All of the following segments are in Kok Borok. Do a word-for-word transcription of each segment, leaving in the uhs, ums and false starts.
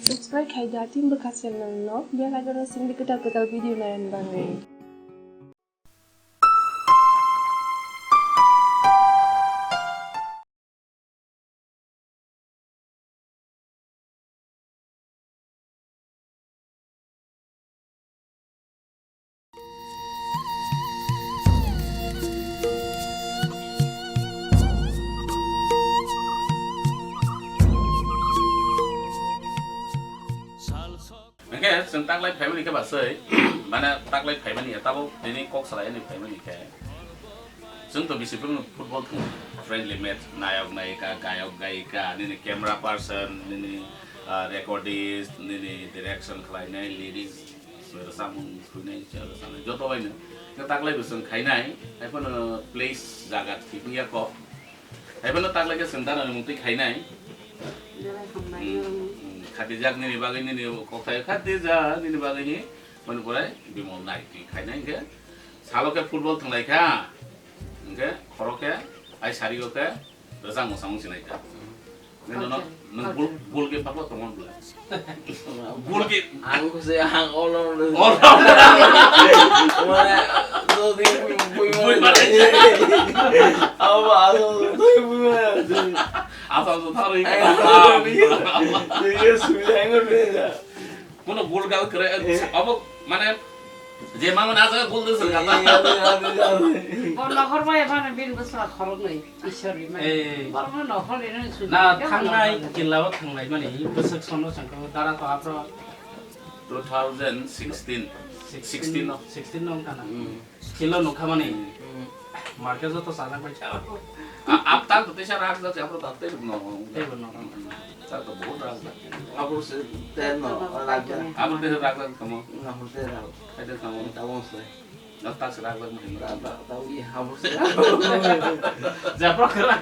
Subscribe khai da tin bwkha channel no, bell icon no singdi kwtal kwtal video naiyan bagwi. Hwnkhe chwng taklai phaimani khe ba swi, mane taklai phaimani ya, tabuk tini kok salai ani phaimani khe. Chwng to bisi phuru football thung, friendly match, nayok nayika, gayok gayika, nini camera person, nini, ah, recordist, nini direction khlainai, lyrics, samung khuinai, joto baino. Khe taklai bo chwng khainai, haiphano place jaga thik wngya kok. Haiphano taklai khe chwng dana ni mungtwi khainai. Belai hambai Hmm, wng. Hmm, khatijak nini bagwi nini kok thai khatijak nini bagwi hi, mani borai bimol nai twi khainai hwnkhe. Salo khe football thwnglai kha, hwnkhe khoro khe, ai sari o khe, rwchapmung samung sinai kha. Hwnkhe nono, Culture, nwng culture. Bul, bul khe paklo tongmani bwlai. Bul khe Ang khe se ang all rounder. All rounder. Mane, jodi bui, bui Bui mane. Mane. Abo ang jodi bui mane. Asal so tharo Ai, ikha. Tharo ikha. Ye sui ang rounder. Kuno gol gal kre, eh, abo mane je mama na jaga gol dusar kata. Bo nohor bai mane bin bwsla khoroknwi Ishwar ni mane. Eh. Borokno nohor ni nang sujud Na khe thangnai mane. Killa o thangnai mani bwswk sono sangkho dara to apro Two thousand sixteen. Sixteen. Sixteen no. Sixteen no kana. Hmm. Kilo nukha mani. Hmm. Market joto sajak bai cha. A-, aptal to tesa rak jak, apro ta tei no. Tei no. Hmm. Ta to bahut rak jak. Apro se ten no, rak jak. Apro tesa rak jak tamo. Apro se rak. Kai de tamo. Tamo se. Na ta se rak jak mani. Ta, ta, ta, i apro se rak. Japro krak.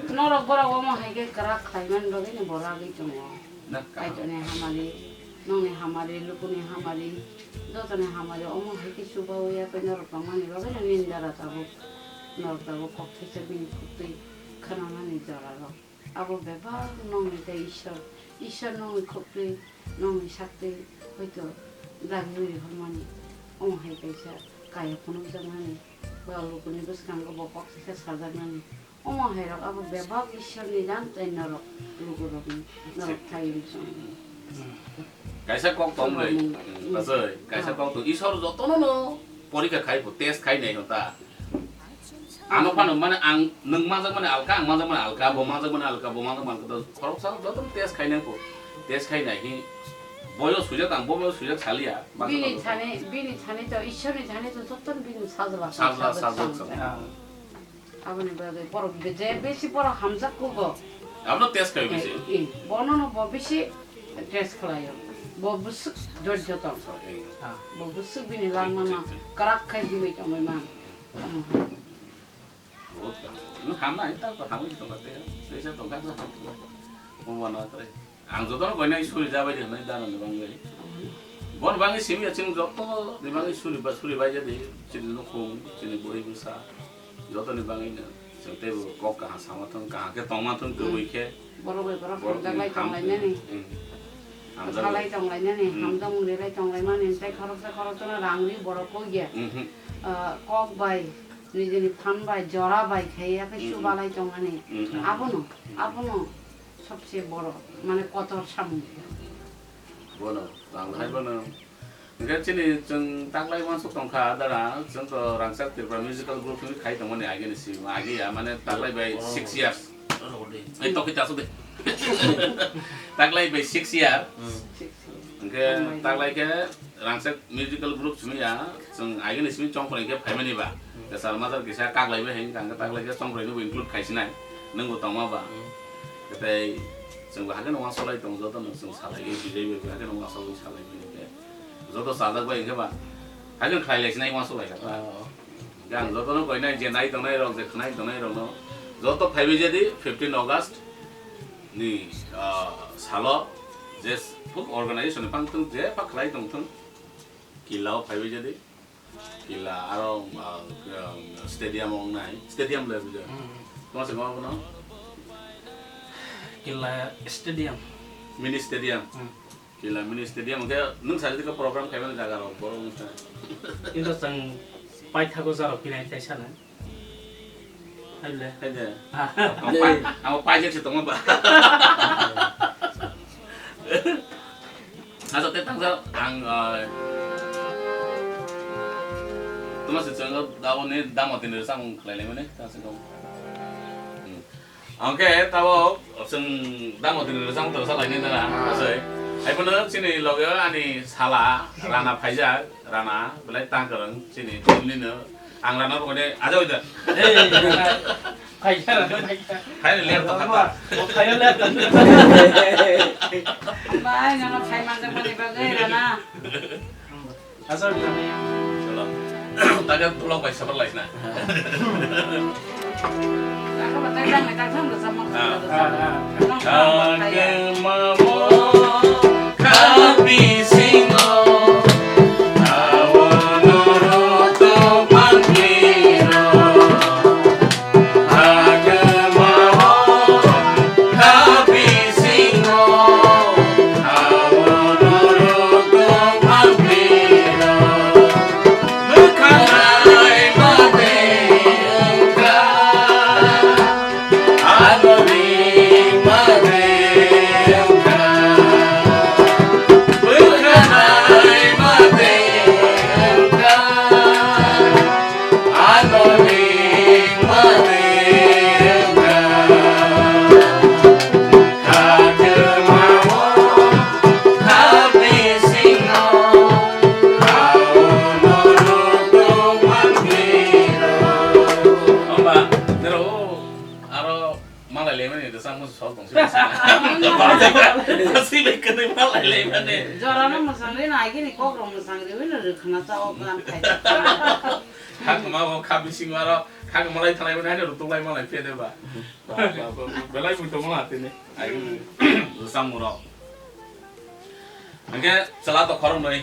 Norok borok omo hai khe krak khlai man bagwi ni bo ragwi tongo. Na ka. Kaitorni hamari, nongni hamari, lukuni hamari, jotoni hamari, omo hai khe chubaui ya tei norok tongmani bagwi no nini dara tabuk, norok tabuk kok thaisa bini khuktwi khwnamani jorarok. Abo bebak nongni tei Ishwar, Ishwar nongni khuktwi, nongni saktwi hoito dagwi rihormani. Omo hai kaisa kaya phunukjakmani, ba lukuni bwskango bo kok thaisa sajaknani. Omo hai rok abo bebak Ishwar ni dan tei norok lukurok ni norok thai ri song. Kaisa kok tong le, Tongmung. Bajai, kaisa Ah. kok tong. Ishwar jotono no porikha khai bo, test khai nai no ta. Ano phano mane ang nwng manjak mane alka, ang manjak mane alka, bo manjak mane alka, bo manjak mane alka. Khoroksa jotono test khai nai bo. Test khai nai hi boyo sujak ang, bo boyo sujak salia. Manjak Bini manjak. Thani, bini thani to, Ishwar ni thani to jotono bini sajla, Sajla, sajla, sajla sajla. Ah. Aboni bagwi borok be-, je besi borok hamjak kugo. Abono test khai bisi. Eh, eh, bono no bo bisi test khlaio. Bo bwswk dhoirjo tong. Eh. Ah. Bo bwswk bini langma Thik, no thik, thik. Kwrak khai himwi tongwi man. Hmm. Bahut kaham. Nwng hamnai, ta to hamwi tongkha te. Teisa tongkha, ta hamwi tongkha. Omo no tre. Ang jotono koinai suri jabai di hwnwi dana ni bagwi. Bon bagwi simi ya chwng joto ni bagwi suri ba, suri bai jadi chini nukhung, chini bwrwi bwsa. Joto ni bagwi no chwng teibo kok kaham sama thung, kaham khe tongma thung, kwbwi khe. Borok bai borok Borok hamjak lai ham-, tong lai nani. Hmm. Hamjak Bwsa lai lai. Tong lai nani, Hmm. hamjak mung lai tong lai mani, tei khoroksa khoroksa no rang ri borok kok ya. Hmm. Ah, kok bai, nijini phan bai, jora bai khai ya khe Hmm. chuba lai tong nani. Hmm. Abono, abono. Sobse boro, mane kotor samung. Bono, tang hai bono. Hingke chini chwng taklai uansuk tongkha, dara, chwng to Rangchak Tripura Musical Group hwnwi khai tongmani age ni simi, age ya, mane taklai bai Oh. six years. Oh, de. Ei, tokhi ta asuk de. Taklai bai six year. Hmm. Hingke taklai khe Rangchak Musical Group simi ya, chwng age ni simi chongpreng khe phaimani ba. Hmm. Kwchar major kisa kaklai bai hing kang taklai khe chongpreng no bo include khaisinai. Nwng bo tongma ba. Hmm. Tei chwng bo hakhe no uansuk lai tongo joto no chwng salai khe bijai bai hakhe no uansuk lai salai bai khe. Joto sajak bai hingke ba. Hakhe khlai lai sinai uansuk lai kha. Oh. Hingke ang joto no koinai je nai tongnai rok je khwnai tongnai rok no joto phaibai jadi fifteen August ni, ah, salo je phuk organization ni pang thung je pha khlai tong thung. Killa o phaibai jadi. Killa aro, ah, um, stadium o wngnai. Stadium le bujo. Hmm. Toma se koma bono? Killa stadium. Mini stadium. Hmm. Kila mini stadium hwnkhe nwng sajak program khaimani jaga rok borok wngkha. Kintu chwng paithago jarok kinai kaisa na. Haile. Haile. Ang pai, ang paijak se tongo ba. Asa te tangsa ang, ah, tuma se chwng dabo ni damo tini samung khlai lai mani tangsa dong. Hmm. Angkhe tabo chwng damo tini rwchapmung tongsa lainai nana, asai. Haiphano chini loge ani sala Rana phaijak, Rana belai tang kwrwng chini team nino. Ang Rana rokni aja oida. Ei, Rana. Phaijak, Rana, phaijak. Phaina ler ta thapa. Phaina ler ta. Bai, nono phai manjakmani bagwi Rana. Asal kami. Chalo. Taga tulok bai sabar lai na. Aku betul kan, betul kan, betul sama. Ah. Ah, ah. Agama mo kapi singo, awo noro to mangiro. Aro malai lemani rwchapmung sok tong sibasa. Sibai kwnwi malai lemani. Jorano mwsang ri nai gini kok rok mwsang ri wino rwkhwna cha o gan khai. Khakma o kha bisingo aro khakma lai thalai mani haino rutuk lai malai phe de ba. Ba, ba, ba, belai bui tongma tini. Ai, rwchapmung rok. Hingke chwla to khoroknwi.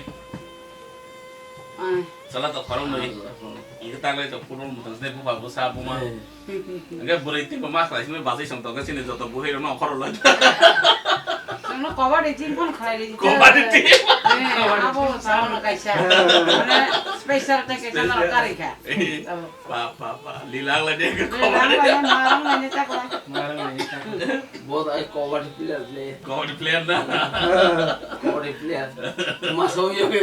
Ai. Chwla to khoroknwi. Hingke taklai to football mwtang sini bupha bwsa buma. Hingke bwrwi teibo ma khlai sini bachai song tongkhe chini joto bwrwi rokno khorok lai. Chwngno kobadi team phone khlai ri. Kobadi team. Eh, abo chwngno kaisa. Mane special tei kaisa norok karikha. Abo. Ba, ba, ba, lila wnglaide, lila wnglaide, ma wnglaide, chakla. Ma wnglaide, chakla. Both are comedy player, player. Comedy player na? Comedy player. Masa uyo ke.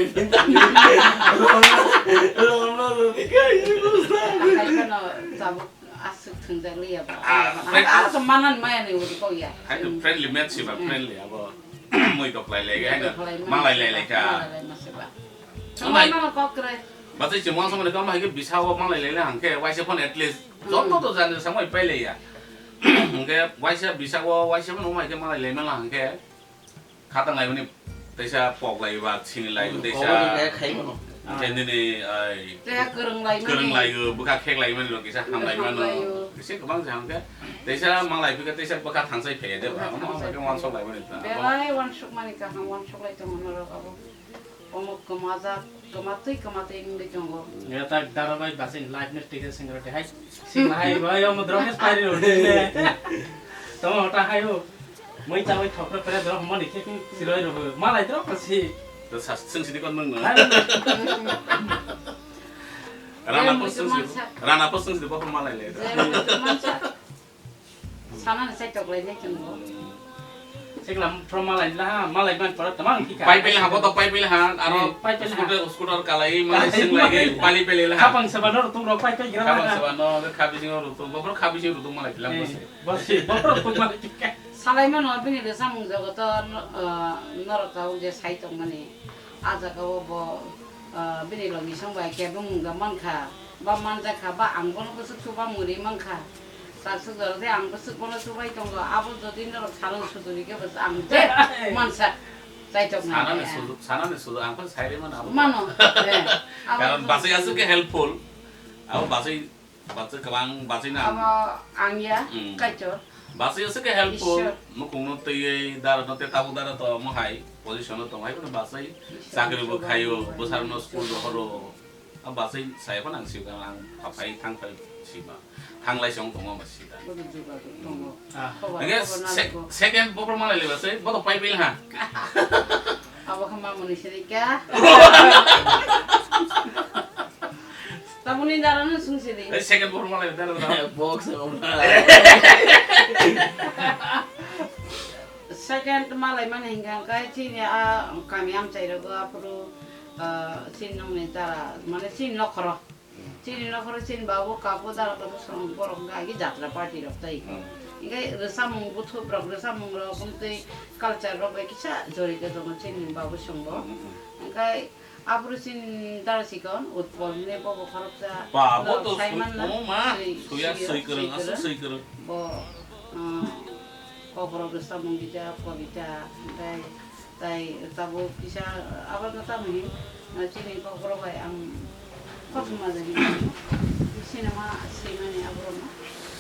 Romlo, romlo, romlo. Akai kano tabuk aswk thwngjak liya ba. Ah, friend. Ah, so manan maya ni uri kok ya. Hai to friendly match si ba, friendly abo. Moi to play lege, hai to. Malai lege ka. Malai lege masa ba. Amai. Sama mana kok kre. Bachai chwng uansukmani kamo hai khe bisao manglai laina hwnkhe waisa phano at least joto to jani samai pailaiya. Hwnkhe waisa bisao waisa phano wngma hai khe manglai laimala hwnkhe khatang laimani teisa pok laiba, sini laiba teisa. Kobor ni kaya khai mano. Hwnkhe nini ai. Teha kwrwng laimani. Kwrwng laiyo, bwkha khek laimani rok kisa hamlai mano. Hamlaiyo. Kisa kwbang se hwnkhe teisa manglai phikhe teisa bwkha thangsai phaiya de ba. Bwkha thangsai phaiya. Omo hai khe uansuk laimani ta. Belai uansukmani kaham uansuk lai tongo norok abo. Omo kwmajak, kwmatwi kwmatwi wngwi tongo. Ya tak daro bai bachai life ni ticket sengro de hai. Sing hai bai omo drok es pari ro de. Tamo ta hai o. Moi ta oi thokre pere drok mani khe siroi ro. Malai drok si. To sas sing sidi kon mangno. Hai. Rana Ya, po sing sidi. Mansa. Rana po sing sidi botol malai le. Ya, mansa. Sanani saitok lai jai chwng bo. Sikla from malai la, malai man pora tamang thika. Pai pele ha, boto pai pele ha, aro Eh, pai pele ha. Scooter, scooter kalai, malai Kalai, sing lai, malai. Pali pele la. Khapang seba no rutung rok pai pai gira Khapang la. Seba no, kha bising rutung, bokro kha bising rutung malai bilang Eh, bose. Bose, bokro rutung malai thika. Salai mano bini rwchapmung jogoto, uh, norok tabuk je saitok mani. A jaga o bo, ah, bini logi song bai khe bumung da mankha, ba manjakha, ba ang bono bwswk chuba mwnwi mankha. Sakswk jora de ang bwswk bono chubai tongo, abo jodi norok salon sujuri khe bwswk ang je mansa chaitok nai Sanani khe. Sudu, sanani sudu ang khe sairi mano abo. Mano, eh, abo Karon jodi bachai aswk khe helpful. Abo bachai Bachai kwbang bachai na. Abo ang ya, Mm. Kaitor. Bachai aswk khe helpful. Ishwar. Mukung no twiwi dara no te tabuk dara to omo hai position no tong hai bono bachai Ishwar chakri bo chuba khaio, chuba. Bwsarok no school rohoro. A bachai sai phano ang sio ang phai thang phai Sima. Thanglai song tongo ma sida. Bodo juga tongo. Ah. Khobar, Nge khobar se-, nalai ko. Second bokro malai leba se, bodo pai bil ha. Abo kha mamuni sini kya? Tamuni dara na sung sini. Eh, second bokro malai dara na. Box se obra. Second malai mani hingka kai chini a kami amchai rogo apuru, ah, chini nongni dara, mane chini nokhoro. Chini nokhoro chini babu kaku dara koto song borok hingke agi jatra party rok tai. Hmm. Hingke rwchapmung buthup rok, rwchapmung rok, hwnkhe culture rok bai kisa jorito tongo chini babu songbo. Hmm, hmm, hmm. Hingke aphuru chini dara sikon Utpol hwnwi bobo khoroksa Ba, bo norok to sai sui-, manna. Oh ma, Sui-, suya sui-, sui kwrwng, sui aswk kwrwng. Sui kwrwng. Bo, ah, kokrok rwchapmung rijak, kobita, hingke Tai tabuk kisa, abo no tamo hin, chini kokrok bai ang kothoma jani cinema swimani aborok no.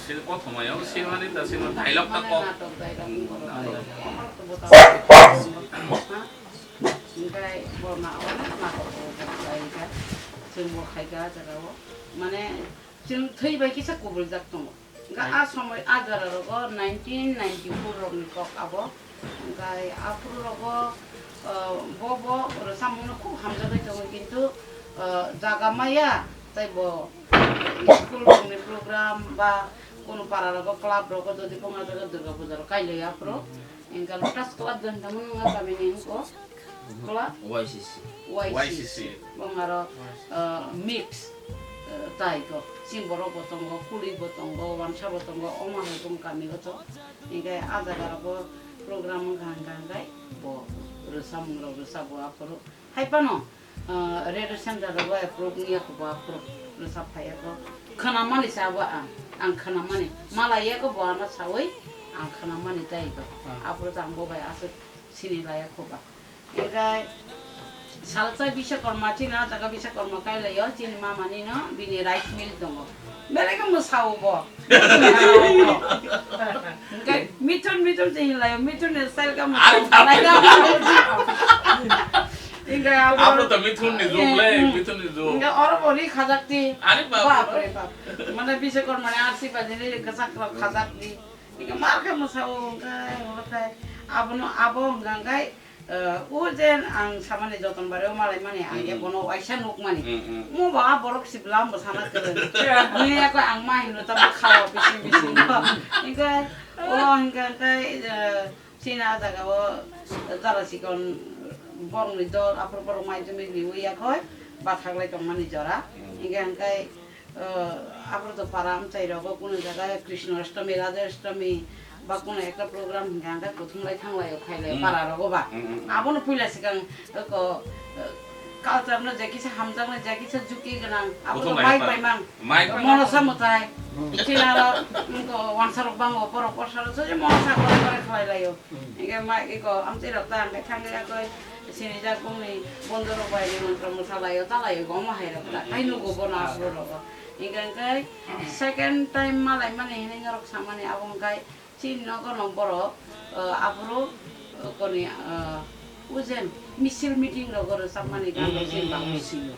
Sini kothoma ya, swimani ta sini dialogue ta Mane kok. Natok dialogue Hmm, borok natok. Dialogue. Kokrok to bota. Ha? Hingkai borma abo no natok ko bai ka. Chwng bo khai ka jaga o. Mane chwng thwi bai kisa kubul jak tongo. Hingke a somoi a jora rogo nineteen ninety-four rokni kok abo. Hingke aphuru rogo, ah, bo, bo rwchapmung no khub hamjagwi tongo, kintu, ah, jaga maya tei bo school rokni program ba kunu para rogo club rogo jodi bo wngya jaga Durga Puja rok kailai aphuru. Hingke Lotus Club don tamo nwnga kamini hingko. Kla? Y C C. Y C C. Y C C. Bong aro, uh, mix, uh, tai ko. Chini borok bo tongo, kuli bo tongo, wansa bo tongo, omo hai bong kami o to. Hingke a jaga rogo program wngkha hingka hingkai bo rwchapmung rok rwchap bo aphuru. Hai phano, uh, radio center rogo approve wngya kho bo aphuru rwchap phaiya kho. Khwnamani sa bo ang, ang khwnamani. Malaiya kho bo ano saui ang khwnamani tai kho. Ah. Aphuru to ang bo bai aswk sini laiya kho ba. Hingke salsa Biswakarma chini o jaga Biswakarma kailaio chini mama ni no bini rice mill tongo. Belai khe mwsao bo. Hingke Mithun, Mithun se hinlaio, Mithun ni style khe mwsao. Are bap re. Hingke abo Abo to Mithun ni jug le, Hmm. Mithun ni jug. Hingke oro bo ri khajak ti. Are bap re. Bap re bap. Mane Biswakarma ni R C ba ni ri kwchak rok khajak ti. Hingke mar khe mwsao hingke horo khai. Abono abo hingka hingke Eh, o je ang samani joton bare o malai mani, ang je Hmm. bono waisa nuk mani. Hmm, hmm. Mo ba borok sibla mo sana kwrwng. Ni ya ko ang ma hinlo ta bo khawa bising bising no. Hingke o hingke hingke, eh, chini a jaga o jara sikon borok ni dol aphuru borok mai tumi riwi ya khoi bathak lai tong mani jora. Hmm. Hingke hingke, eh, aphuru to para amchai rogo kunu jaga Krishna Ashtami, Radha Ashtami, ba kunu ekta program hingka hingke kuthum lai thang lai o khai lai Hmm. para rogo ba. Hmm, hmm, hmm. Abono puila sikang ko, eh, culture no je kisa hamjak no je kisa juki gwnang. Abo to Kuthum lai bai ta. Bai mang. Mai. Mono sa mutai. Hmm. Chini aro, mm, ko wansa rok bango borok kosa rok so je mono sa kore kore khlai lai o. Hmm. Hingke mai iko amchai rok ta hingke thang ya koi. Sinijak bongni bondorok bai nimantron mwsalaio, talaio, gomo hairok ta, kai nugo bono aphuru rogo. Hingkha hingkhe second time malaimani hinwi norok samani abo hingkhai chini nogono borok, ah, aphuru, ah, koni, ah, ujen misil meeting rogo rwchapmani gana chini bangwi sio.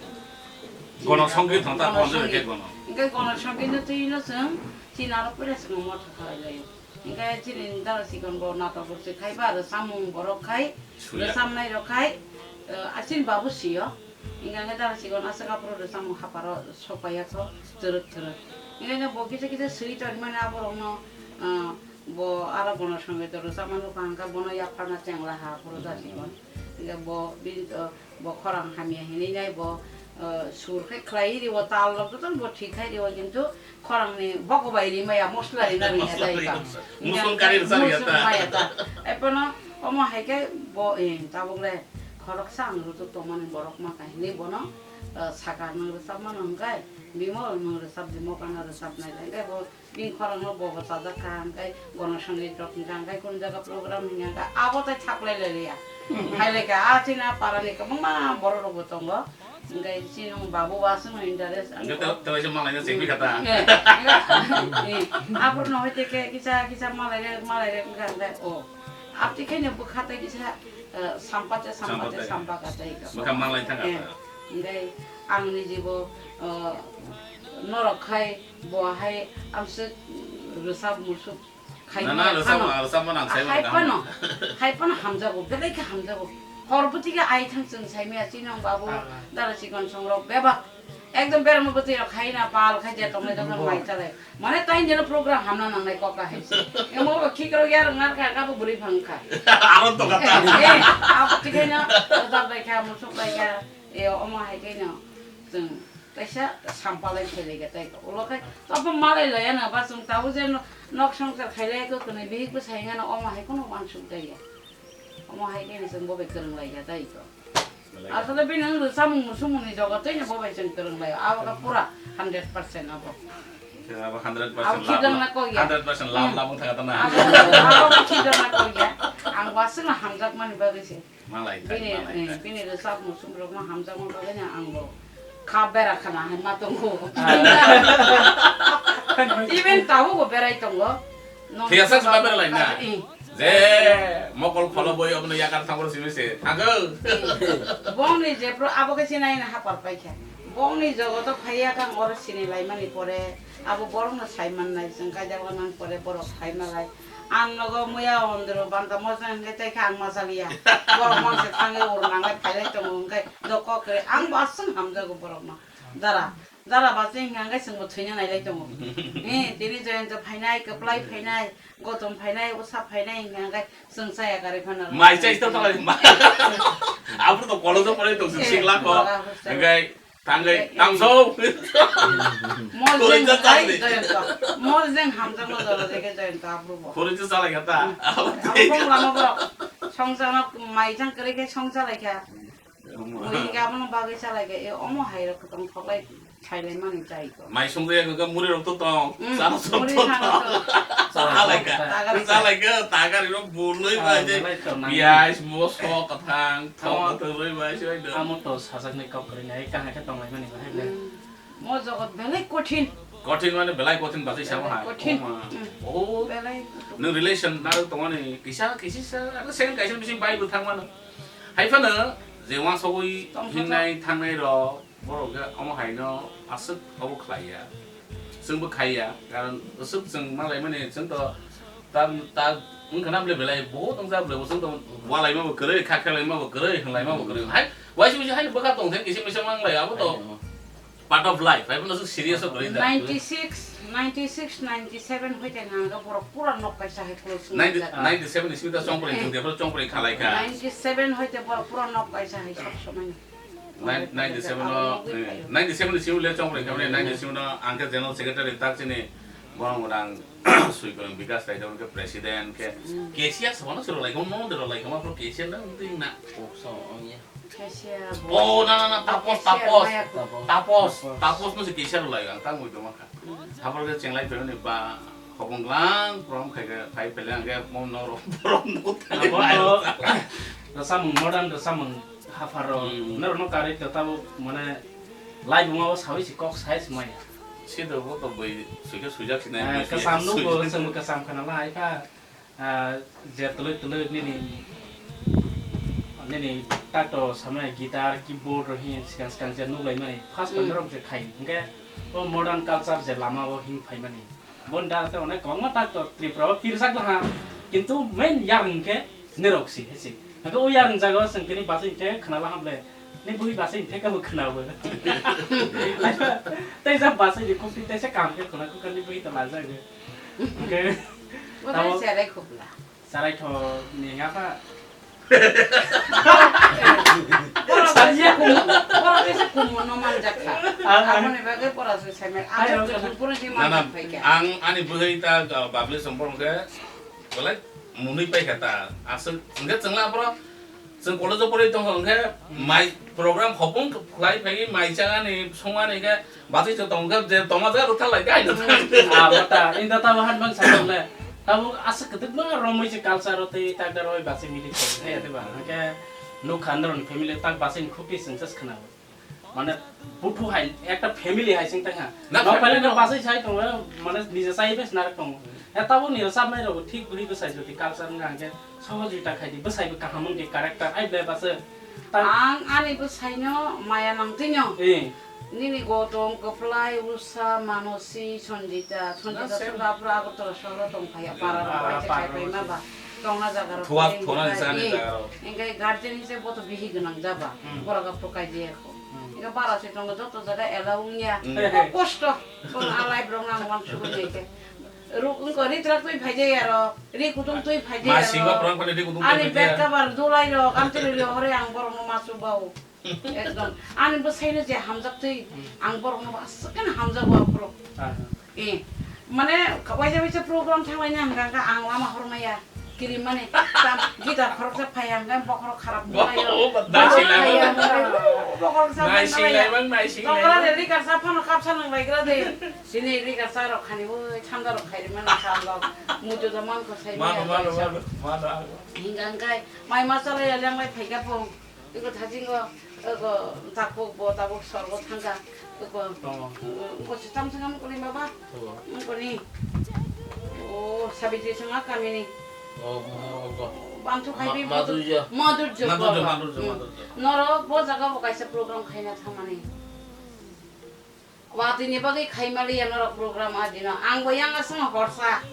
Gono songkir thangta Gono konjwk songkir. Hingkhe gono. Hingkhe gono songkir no twi no chwng chini aro puila chwngno motha khalai laio. Hingkhe chini dara sikon bo natok rok se khai ba rwchapmung borok khai, Suya. Rwchapnai rok khai, eh, a chini babu sio. Hingkhe hingkhe dara sikon aswk aphuru rwchapmung haparo sokpaiya kho, twrwk twrwk. Hingkhe bo kisa kisa swi tongmani aborokno, eh, bo aro bono songwi to rwchapmani kha hingkhe bono yapharna chengla ha aphuru dara sikon. Hingkhe bo bini, eh, Bo khorang hamya hinwi nai bo, uh, sur khe khlai ri o, tal rok jotono bo thik khai ri o, kintu khorang ni bogo bai ri maya, mosla ri na ri ya dai ba. Mosla ri, musul kari rwsa ri ya ta. Musul maya ta. Ai pono omo hai khe bo, eh, tabuk le khoroksa ang rutuk tongmani borok ma kahinwi bono, uh, saka nwng rwchapmano hwnkhe bimol nwng rwchap di, mokana rwchapnai hwnkhe bo Bini khorang no bobo chajak kha, hingkhe gono songit rok hingkha, hingkhe kunu jaga program hingkha, hingkhe abo tai thaklai lai liya. Hai lai kha, a chini a para ni kwbangma borok rok bo tongo, hingkhe chini babu bo aswk no interest, ang Hingkhe ko- tei, tei waisa malai no chengwi kha ta. Eh, eh, eh, aphuru no hoite khe kisa, kisa malai re, malai re hingkha, hingkhe o. Aboni khe no bwkha tai kisa, eh, sampa te, sampa te, Sampa te. Sampa kha tai kha. Bwkha malai thang kha Eh, ta. Hingkhe ang ni jibo, eh, norok khai, Bo hai amswk rwchap musuk khai Na, na, maya rwchap phano. Ma, rwchap ma nang sai Hai mano phano, hai phano hamjago, belai khe hamjago. Hor bwtwi khe ai thang chwng sai maya chini wng babu, Ah. dara chikon songrok bebak. Ekdom berma bwtwi rok khai na pal khai je tongnai jokhon Bo. mai chalai. Mane tai jeno program hamna nangnai kok ka hai se. Emo bo khikrok ya rwng nar kha, kha bo bwrwi phang kha. Aro to kha ta. Eh, eh, abo tikhaino, rwchap lai kha, musuk lai kha. E, omo hai khe no chwng kaisa sampalai khailai kha tai. Ulo khai abo malai laya no ba chwng tabuk je no-, nok songchar khailai kha, kwnwi bihik bwsai wngya no omo hai kheno uansuk jaya. Omo hai khe no chwng bo bai kwrwng lai kha tai ko. Asole bini wng rwchapmung musukmung ni jogot twi no bo bai chwng kwrwng lai. Abo khe pura hundred percent abo. Khe abo hundred percent Abo love, khidong na kok ya. Hundred percent love, Hmm. love wng thang kha ta na. Abo, abo khidong na kok ya. Ang bo aswk no hamjakmani bagwi se. Malai thai, Bini, malai eh, thai. bini rwchap musuk rok ma hamjakma bagwi no ang bo kha bera khana hai ma tongo. Ah. Even tabuk bo berai tongo. Nong Thiyasa sima sima beralai na? Eh. Je mokol kholo boi obono yakar thangor simi se. Thango. Eh. Bongni je pro abo khe sinai na hapar paikha. Bongni jogoto phaiya kang oro sini laimani pore. Abo borokno sai mannai, chwng kaijak lanang pore borok sai malai. Ang nogo muya ondro banta mojang hwnkhe tei khe ang ma chaliya. Borok mangse thangwi ur nanglai phailai tongo hwnkhe do kok kwrwi. Ang bo aswk hamjago borokno. Dara, dara bachwi hwnkhe hwnkhe chwngbo thwina nailai tongo. Eh, tini Jayanta phainai, Kwplai phainai, Gotom phainai, Usa phainai hwnkhe hwnkhe chwng chaya karwi phano. Mai chai to thalai ma. Abro to college-o porai tong Eh, sikla ko. Bora hostel. Hwnkhe Tangwi, Eh, eh. tangso. Mor Khoroi jeng cha hai, chali. Jayanta. Mor jeng hamjakma jora jege Jayanta aphuru bo. Khoroi cha chalai kha ta. Hmm. Abo Abo tei. Bong lama borok. Songchar no mai jang kwrwi khe song chalai kha. Omo. Mui hingke abono bagwi chalai kha. E omo hai rok tong thoklai khailai mani chai ko. Mai song jaya kha muri rok to tong. Hmm, Chana song muri to chana tong. to. Chalai kha. Tagari kha. Chalai kha, tagari rok buloi Ah, bai je. belai to nang. Piyaj, moso, kathang, Amo. thok, thok roi bai se bai do. Amo to sajakni kok kwrwi nai, kaham khe tonglaimani bahai le. Hmm. Mo jogot belai kothin. Kothin mane belai kothin bachai sama Belai hai. kothin. Oma. Hmm. Oh. Belai. Nwng relation na tongmani kisa, kisi sa, ano second kaisa bising bai bo thangmano. Hai phano je wansogwi Tongthok. hingnai thangnai rok, borok khe omo haino aswk obo khlaiya. Chwngbo khaiya, karon aswk chwng malaimani chwng to ta, ta wngkha na bwle belai, bohot wngjak bwle, bo chwng to walaima bo kwrwi, kha khelaima bo kwrwi, hwnlaima bo kwrwi. Hai, waisa waisa haino bwkha tong thai kisa misa manglai, abo to Ayo. part of life, hai phano chwng serious o kwrwi da. Ninety six, ninety six, ninety seven hoite nangkha borok pura nok kaisa hai close Ninety, wngjak. ninety seven ni simi ta chongpri Hmm. chwng de, phano chongpri khalai kha. Ninety seven hoite borok pura nok kaisa hai sob somai. Nine-, ninety-seven no, eh, ninety-seven ni simi le chong bai kha, ninety-seven no ang khe general secretary tak chini borok rang sui korang Bikas Taidong khe president khe Mm. K C R se bono se rwlai kha, mo de rwlai kha, ma pro K C R na twi na. Kok so, oh, ya. K C R bo. Oh, na, na, na, Tapos, K C R Tapos. maya ko. Tapos, Tapos. Tapos no se K C R rwlai ang tang ui tong ma kha. Mm. Hapor khe chenglai pheno ni ba hokong lang prom khai khe phai pele ang khe mo no ro, ro, no thani Abo bai to ro. Rwchapmung modern rwchapmung. Haphar rok, Hmm. norok no karwi to tabuk mane laibuma o sawi si kok sai se maya. Sida bo to bui suikhe suijak sinai, Ah, bui suijak kwcham nukgo, suijak. Chwngbo kwcham khana lai kha. Ah, je twlwi twlwi nini, nini tak to samaya guitar, keyboard rok hin swkang swkang je nuklaimani. First Hmm. time norok je khai, hwnkhe o modern culture je lama o him phaimani. Boni dara tei onek kwbangma tak to Tripura o pirjak laha, kintu main yarwng khe norok si, hai si. Hwnkhe o yarwng jaga o chwng tini bachai hwnkhe khna laha ble, ni bui bachai hwnkhe kebo khna bo. Tei ja bachai ni kok twi teisa kaham khe khna kuk ni bui to lajak. Hwnkhe Bo tamo tei cherai khobla. Charaitho ni wngya pha. Borok kaisa kumu, borok kaisa kumu no manjak kha. Ah, ah. Aboni bagwi borok se sai mai. Ayo, Ang to ayo. Tripura ni Na, na, manjak phai kha. Ang ani bwrwi ta, uh, babli sompor khe, belai munui pai kha ta. Aswk hwnkhe chwngla borok, chwng college o porwi tongkha hwnkhe, Hmm. mai program hopung khlai phai mai changani, songani khe, Bachai se tong khe je tongma jaga rw thalai khe aino thang. Abo ta, inda tamo han bang sa le. Tamo aswk kwdwkma romwi se culture o tei tak da roi bachai mili thok khe, diba? Hwnkhe nukha norokni family tak bachai ni khukti chwng just khna. Mane buthu hai ekta family hai sing tang ha. Na nok family phaile no no. Bachai sai tongo, mane nije sai bes narwk tongo. E tabuk ni rwchapnai rok thik bwrwi bwsai jodi culture wngkha hwnkhe sohojogita khai di, bwsai bo kaham wng di character ai ble bachai. Ta- Ang ani bwsaino maya nangtwino. Eh. Nini Gautam, Kwplai, Usha, Manosi, Sanjita, Sanjita same. Sura pura Agartala sohoro tong phaiya, para rok para, bai para, khaipai ma ba, tongna jaga rok thua, thua ni sani jaga rok. Engkai guardian hise bo to bihi gwnang jaba, hmm, borok aphuru kai diya ko. Hmm. Engkai bara se tongo joto jaga allow wngya, hmm, bo kosto, bo a life rok nang wan sugui nai ke. Ruk wngko ri trak twi phai diya ro, ri kutung twi phai diya ro. Ma singo prang phai ri kutung twi phai diya. Ani bed cover dulai rok, amtwi rili hore ang borok no ma chubao. Ekdom. Ani bwsaino je hamjak twi, hmm, ang borokno bo aswk khe hamjago aphuru. Aha. Eh, mane waisa waisa program thanglaina hwnkha hwnkha ang lama hormaya kirimani tam guitar khoroksa phaiya hwnkha bokhorok kharap wnglaio. Bo, bo, naising laimang. Bokhorok kharap wnglaio. Naising laimang, naising laimang. Tokra de likar sa phano kapsa nang laigra de. Sini likar sa rok khani oi thanda rok khairi mani sa lok. Mujo da man ko sai mano, maya mano, kaisa. Mano, mano, mano. Hwnkha hwnkha mai ma chalai ya leng lai phaikha pung. Eko thasingo, eko takhuk bo tabuk sorgo thangkha. Eko, tongo. Eko se tam thangkha mukuni baba. Tongo. Mukuni. O, Sabitri sanga kamini. O, o, o, o. Bantu khai bi ma-, madurja. Madurja, madurja, baba. Madurja, hmm, madurja. Norok bo jaga bo kaisa program khaina thangmani. Watwi ni bagwi khaimaliya norok program a dino. Ang bo yang aswng horsa.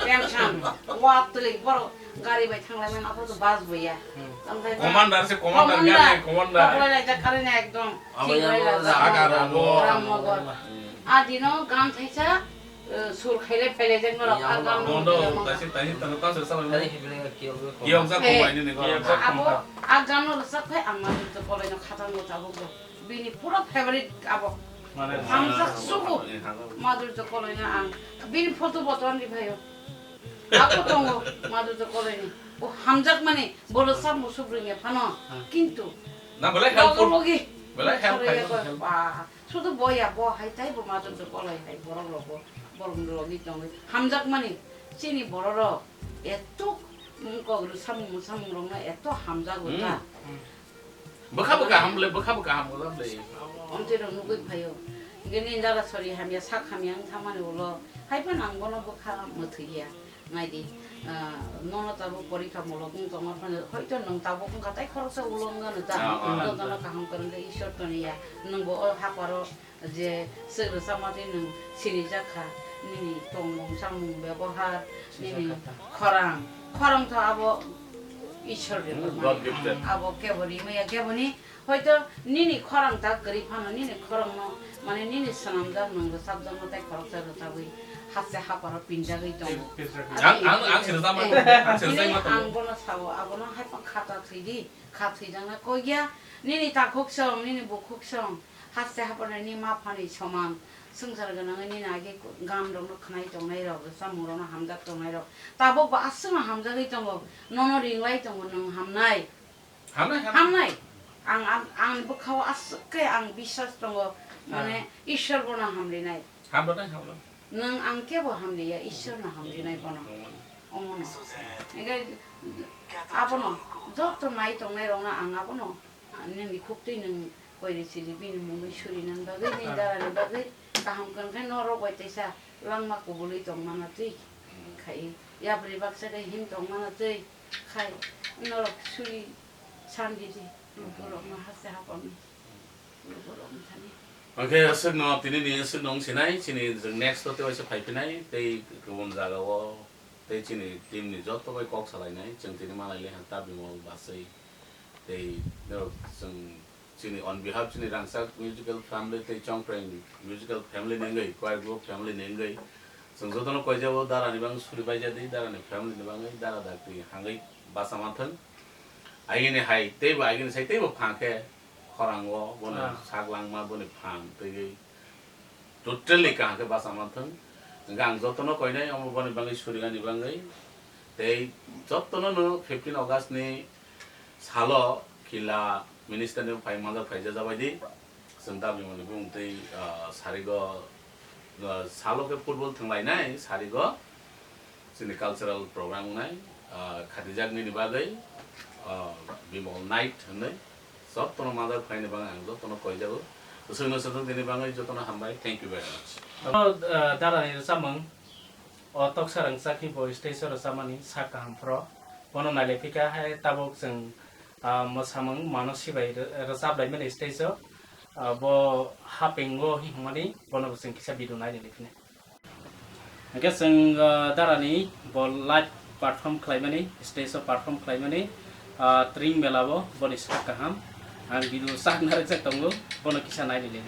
Tension. Watwi borok gari bai thanglai mano, aphuru to bus bo ya. Hmm. Tamo khai commander se, commander, commander. Gari commander. Koklai laijak karwi na ekdom. Abo yang thik laijak. Saga Ramnagar. Ramnagar. Hmm. A dino gan thaisa, eh, sur khailai phailaijak norok. Yang a gan Ramnagar. Bondo, taisi, taisi, tano taisi salai. Tari hibile kiyok. Kiyok jak. Eh, komai ni ni kiyok jak abo komai. A gan no rwchap khai ang ma to kolai no khatang bo tabuk bo. Bini pura favorite abo. Mane hamjak sugu. Madhurya Koloi no ang bini photo bo ton ri phaio. Abo tongo Madhurya Koloi ni. O hamjak mani bolo sab musuk ringya phano. Hmm. Kintu na belai helpful. Logi logi. Belai help khai. Ba, sudu boya bo hai tai bo Madhurya Koloi hai borok rok bo borok logi tongo. Hamjak mani chini borok rok eto mung kok samung samung rok no eto hamjak ta. Hmm. Bwkha bwkha ham le, bwkha bwkha ham le. Omtwi rok nugwi phaio. Hingke nini dada sori hamya, sak hamya wng thangmani ulo. Hai phano ang bono bwkha mwthwi ya. Nai di, ah, nono tabuk porikha mulok wng tongma phano, hoito nwng tabuk wngkha tai khoroksa ulo wng gano ta. Ah, ah. Jotono kaham kwrwng khe Ishwar toni ya. Nwng bo o haparo je swk rwchapma twi nwng sinijak kha, nini tongmung chamung bebohar, nini khorang, khorang to abo Ishwar ni hmm, God gifted. Abo kebo rimaya, kebo ni hoito nini khorang ta kwrwi phano, nini khorang no, mane nini swnamjak nwng rwchapjak no tai khoroksa rwchabwi haste haparo pinjagwi tongo. Ang, ang, ang se rwchapma, eh, ang se rwchapma tongo. Ang bono sao, abono hai phano kha ta thwi di, kha thwijakna koi ya, nini takhuk song, nini bukhuk song. Haste haphano nini ma phani soman swngchar gwnangwi nini age gan rokno khwnai tongnai rok, chamung rokno hamjak tongnai rok. Tabuk bo aswkno hamjagwi tongo, nono ringlai tongo nwng hamnai. Hamnai, hamnai. Hamnai. Ang, ang, ang bwkhao aswk khe ang biswas tongo, mane ah. Ishwar bono hamrinai. Hamrwnai, hamrwnai. Nwng ang kebo hamliya, Ishwarno hamlinai bono. Omono. Hingke abono joto nai tongnai rokno ang abono nini khuktwi nwng koiri siri bini mungwi suri nang bagwi, nini darani bagwi kaham kwrwng khe norok bai teisa langma kubului tongmano twi khai yapri baksa khe him tongmano twi khai norok suri sandi di borokno haste hapang. Oke, aswkno tini ni aswkno wng sinai, chini jwng next o tei waisa phai phinai, tei kubun jaga o, tei chini team ni joto bai kok salainai, chwng tini malai le han ta Bimol Basai, tei norok chwng chini on behalf chini Rangchak musical family tei Chongpreng musical family ni wngwi, choir group family ni wngwi, chwng jotono koijabo dara ni bang suri baija di, dara ni family ni bangwi, dara dakti hangwi basa manthwng. Agini hai teibo, agini sai teibo phang khe, khorang o boni ah. Sak langma boni phang twiwi totally kaham khe basa manthwng. Hingkhe ang jotono koinai omo boni bagwi surigani bagwi. Tei jotono no fifteen August ni salo kila minister ni phai manjak phaija jabai di. Chwng dabi mani bung tei, ah, sarigo, ah, salo khe football thwnglainai sarigo. Chini cultural program wngnai, ah, khatijak nini bagwi, ah, Bimol Night hwnwi jotono manjak phaini bagwi ang jotono koijago. Bwswkno swthwng tini bagwi jotono hambai. Thank you very much. Oro, ah, darani rwchapmung o toksa rwngchak khe bo stage o rwchapmani sak kaham phro. Bono nailaiphi kha hai tabuk chwng, ah, mwsamung mano sibai rw-, rwchaplaimani stage o. Ah, bo hapingo hinmani bono bo chwng kisa video nai nini phine. Hingke chwng, ah, darani bo live perform khlaimani, stage o perform khlaimani, ah, Tring Mela bo boni sak kaham. Ang video sak narwkjak tongo, bono kisa nai nini.